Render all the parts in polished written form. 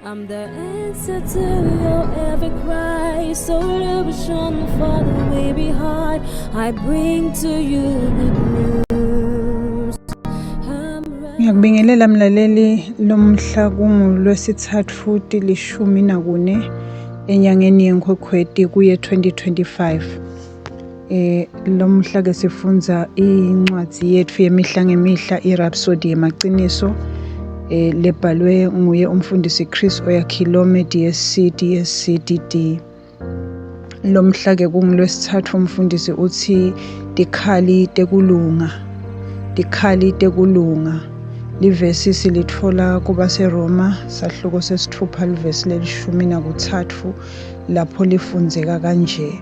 I'm the answer to your every cry, solution for the weary heart. I bring to you good news. I'm ready. Ngiyakubingelela mlaleli lomhla kunguLwesithathu 14 enyangeni yeNkhwekhweti kuye 2025. Lomhla ke sifundza incwadi yethu yemihla ngemihla iRhapsody yemaciniso lebhalwe nguye umfundisi Chris Oyakhilome DSC DSC DD. Lomhla ke kunguLwesithathu umfundisi uthi tikhali tekulunga. Tikhali tekulunga. Livesi silitfola kubaseRoma sahluko sesitfupha livesi leli-13 lapho lifundzeka kanje.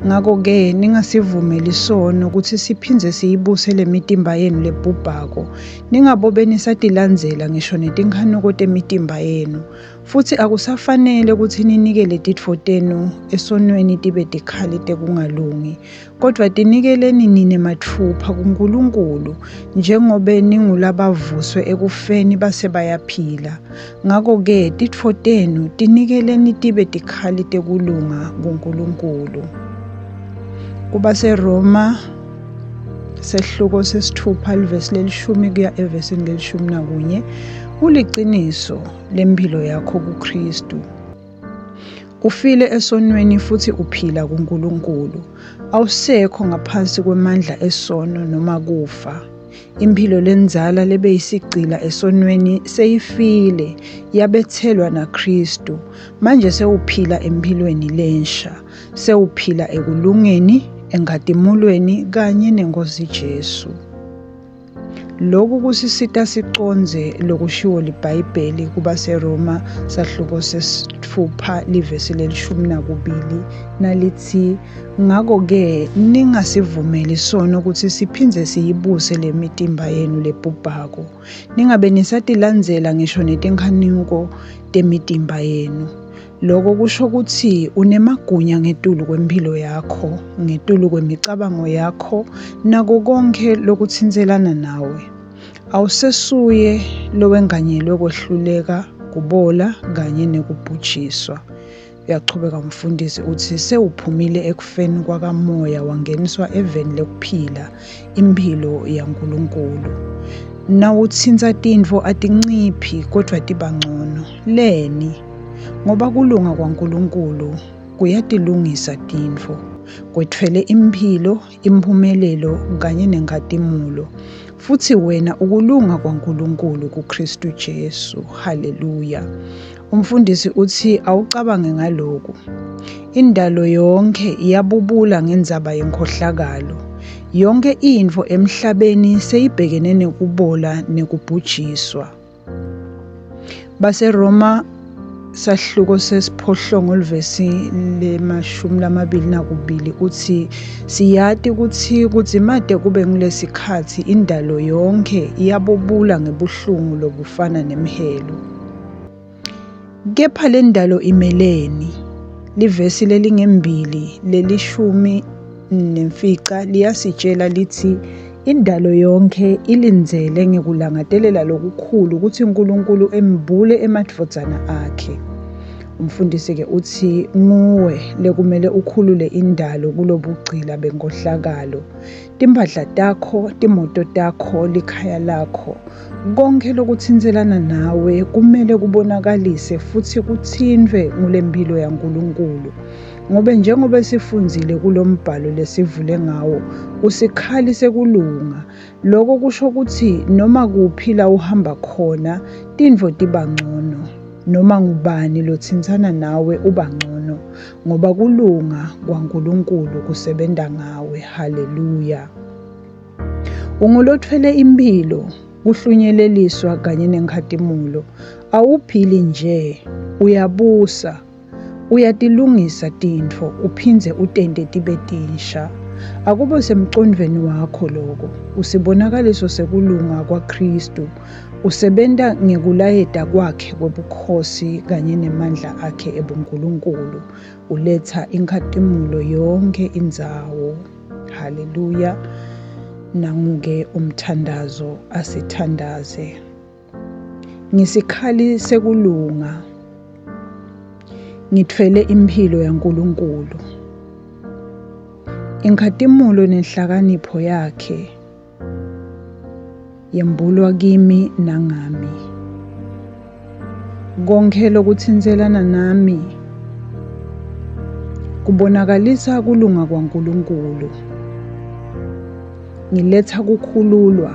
Ngako-ke ningasivumeli sono kutsi siphindze siyibuse lemitimba yenu lebhubhako. Ningabobe nisatilandzela ngisho netinkhanuko temitimba yenu. Futsi akusafanele kutsi ninikele titfo tenu esonweni tibe tikhali tekungalungi, kodvwa tinikeleni nine matfupha kuNkulunkulu njengobe ningulabavuswe ekufeni base bayaphila. Ngako-ke titfo tenu tinikeleni tibe tikhali tekulunga kuNkulunkulu. KubaseRoma sehluko sesitfupha livesi leli-10 kuya evesini leli-11 kuliciniso lemphilo yakho kuKristu. Ufile esonweni futhi uphila kuNkulunkulu. Awusekho ngaphansi kwemandla esono noma kufa. Imphilo lendzala lebeyisigcila esonweni seyifile, yabethelwa naKristu. Manje sewuphila emphilweni lensha. Sewuphila ekulungeni, enkatimulweni kanye neNkosi Jesu. Lokhu kusisita sicondze lokushiwo liBhayibheli kubaseRoma sahluko sesitfupha livesi leli-12 nalitsi ngako-ke ningasivumeli sono kutsi siphindze siyibuse lemitimba yenu lebhubhako. Ningabe nisatilandzela ngisho netinkhanuko temitimba yenu. Loko kusho kutsi unemagunya ngetulu kwemphilo yakho, ngetulu kwemicabango yakho, nako konkhe lokutsintselana nawe. Awusesuye lowenganyelwe kwehluleka, kubola kanye nekubhujiswa. Uyachubeka umfundisi utsi sewuphumile ekufeni kwakamoya wangeniswa eveni lekuphila, imphilo yaNkulunkulu. Nawutsintsa tintfo atinciphi kodvwa tiba ngcono. Leni? Ngoba kulunga kwaNkulunkulu kuyatilungisa tintfo, kwetfwele imphilo, imphumelelo kanye nenkhatimulo. Futsi wena ukulunga kwaNkulunkulu kuKristu Jesu. Haleluya. Umfundisi utsi awucabange ngaloku. Indalo yonkhe iyabubula ngendzaba yenkhohlakalo. Yonkhe intfo emhlabeni seyibhekene nekubola nekubhujiswa. BaseRoma sahluko sesiphohlongo livesi lema-22 utsi siyati kutsi kudzimate kube ngulesikhatsi indalo yonkhe iyabubula ngebuhlungu lobufana nemhelo. Kepha lendalo imeleni? Livesi lelingembili leli-15 liyasitshela litsi indalo yonkhe ilindzele ngekulangadelela lokukhulu kutsi uNkulunkulu embule emadvodzana akhe. Umfundisi-ke utsi nguwe lekumele ukhulule indalo kulobugcila benkohlakalo. Timphahla takho, timoto takho, likhaya lakho, konkhe lokutsintselana nawe kumele kubonakalise futsi kutsintfwe ngulemphilo yaNkulunkulu. Ngobe njengoba sifundzile kulombhalo lesivule ngawo, usikhali sekulunga. Loko kusho kutsi noma kuphi la uhamba khona, tintfo tiba ngcono. Noma ngubani lotsintsana nawe uba ngcono, ngoba kulunga kwaNkulunkulu kusebenta ngawe. Haleluya. Ungulothwele imphilo, kuhlunyeleliswa kanye nenkhatimulo. Awuphili nje, uyabusa. Uyatilungisa tintfo uphindze utente tibe tinsha. Akube semcondvweni wakho loko. Usibonakaliso sekulunga kwaKristu. Usebenta ngekulayeta kwakhe kwebukhosi kanye nemandla akhe ebuNkulunkulu. Uletsa inkhatimulo yonkhe indzawo. Haleluya. Nangu-ke umthandazo, asithandaze. Ngisikhali sekulunga. Ngithwele imphilo yaNkulunkulu. Inkhatimulo nenhlakanipho yakhe yembulwa kimi nangami. Konkhe lokutsintselana nami kubonakalisa kulunga kwaNkulunkulu. Ngiletha kukhululwa,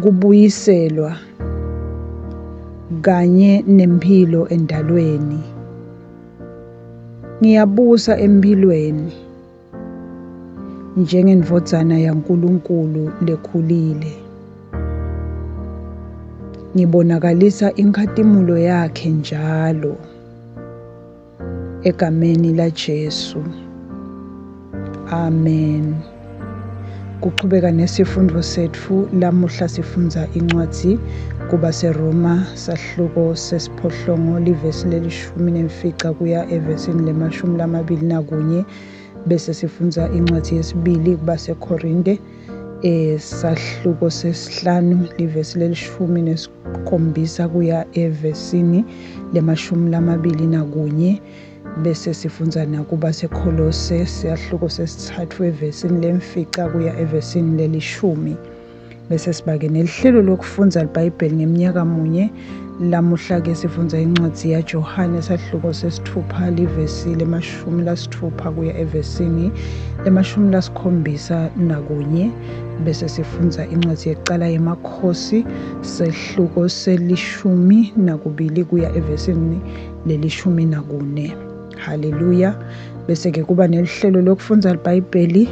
kubuyiselwa kanye nemphilo endalweni. Ngiyabusa emphilweni njengendvodzana yaNkulunkulu lekhulile. Ngibonakalisa inkhatimulo yakhe njalo. Egameni laJesu. Amen. Kuchubeka nesifundo setfu lamuhla sifundza incwadzi kubaseRoma sahluko sesiphohlongo livesi lelishumi nemfica kuya evesini lemashumi lamabili nakunye bese sifundza incwadzi yesibili kubaseKhorinte sahluko sesihlanu livesi lelishumi nesikhombisa kuya evesini lemashumi lamabili nakunye bese sifundza nakubaseKholose siyahluko sesithathu evesini lemfica kuya evesini lelishumi. Bese sibake nelihlelo lokufundza liBhayibheli ngeminyaka munye. Lamuhla-ke sifundza incwadzi yaJohane sahluko sesitfupha livesi lemashumi lasitfupha kuya evesini lemashumi lasikhombisa nakunye. Bese sifundza incwadzi yekucala yemakhosi sehluko selishumi nakubili kuya evesini lelishumi nakune. Haleluya. Bese-ke kuba nelihlelo lokufundza liBhayibheli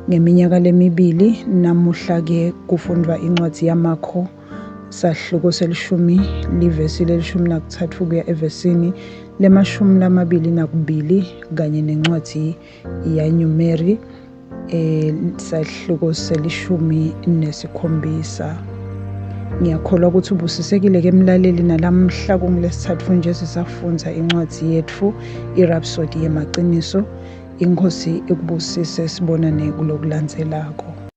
ngeminyaka lemibili. Namuhla-ke kufundvwa incwadzi yaMakho sahluko selishumi livesi lelishumi nakutsatfu kuya evesini lemashumi lamabili nakubili kanye nencwadzi yaNyumeri sahluko selishumi nesikhombisa. Ngiyakholwa ukuthi ubusisekile ke mlaleli nalamhla kungulesithathu nje sisafundza incwadzi yetfu iRhapsody yemaciniso. Inkosi ikubusise, sibonane kulokulandzelako.